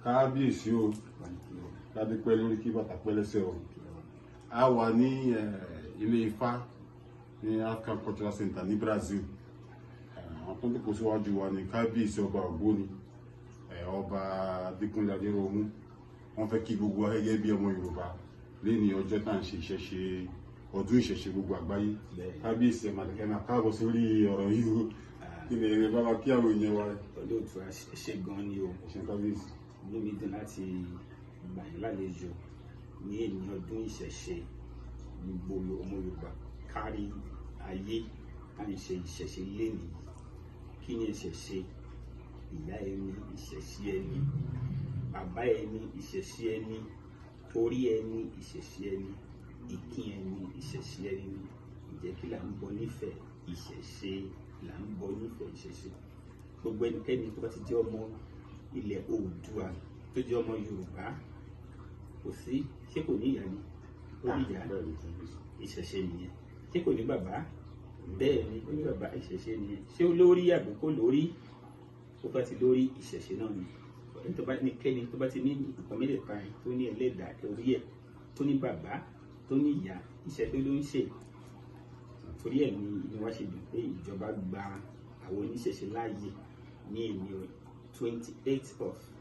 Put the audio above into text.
Kábíyèsí o, kádé pẹ́ lórí, kí bàtà pẹ́ lẹ́sẹ̀ o. A wà ní ilé Ifá ní African Cultural Center ní Brazil. Àwọn tó ń dìkò síwájú wa ní kábíyèsí ọba Ògbóni, ọba Adékúnlé Adéròmú. Wọ́n fẹ́ kí gbogbo wa gẹ́gẹ́ bí ọmọ Yorùbá lẹ́ni ọjọ́ tá à ń ṣe ìṣẹ̀ṣe, ọdún ìṣẹ̀ṣe gbogbo àgbáyé. Kábíyèsí, ẹ̀ màlẹ̀kẹ́ máa káàbọ̀ sórí ọ̀rọ̀ yìí o. Kí ni ẹ bá wa kí àwọn èèyàn wa? Olóòtú, ṣe gan ni o. Ẹ ṣé, kábíyèsí. Inú mi dùn láti gbà yín lálejò ní èní ọdún ìṣẹ̀ṣe gbogbo ọmọ Yorùbá kárí ayé tá ń ṣe ìṣẹ̀ṣe lénìí. Kí ni ìṣẹ̀ṣe? Ìyá ẹni, ìṣẹ̀ṣe ẹni; bàbá ẹni, ìṣẹ̀ṣe ẹni; orí ẹni, ìṣẹ̀ṣe ẹni; ìkín ẹni, ìṣẹ̀ṣe ẹni ni. Ǹjẹ́ kí là ń bọ nífẹ̀ẹ́? Ìṣẹ̀ṣe là ń bọ nífẹ̀ẹ́, ìṣẹ̀ṣe. Gbogbo ẹnikẹ́ni tó bá ti jẹ́ ọmọ ilẹ̀ Oòduà, tó jẹ́ ọmọ Yorùbá, kò sí, ṣé kò ní ìyá ni? Ó ní ìyá. Bẹ́ẹ̀ ni, kábíyèsí. Ìṣẹ̀ṣe nìyẹn. Ṣé kò ní bàbá? Bẹ́ẹ̀ ni, ó ní bàbá. Ìṣẹ̀ṣe nìyẹn. Ṣé ó lórí àbí kò lórí? Ó bá ti lórí, ìṣẹ̀ṣe náà ni. Ẹni tó bá ní kẹ́ni tó bá ti ní nǹkan mẹ́tẹ̀ẹ̀ta yẹn, tó ní ẹlẹ́dàá orí ẹ̀, tó ní bàbá, tó ní ìyá, ìṣẹ̀ṣe ló ń ṣe. Torí ẹ̀ ní inú wa ṣe dùn pé ìjọba gba àwọn oníṣẹ̀ṣe láàyè ní èní 28 of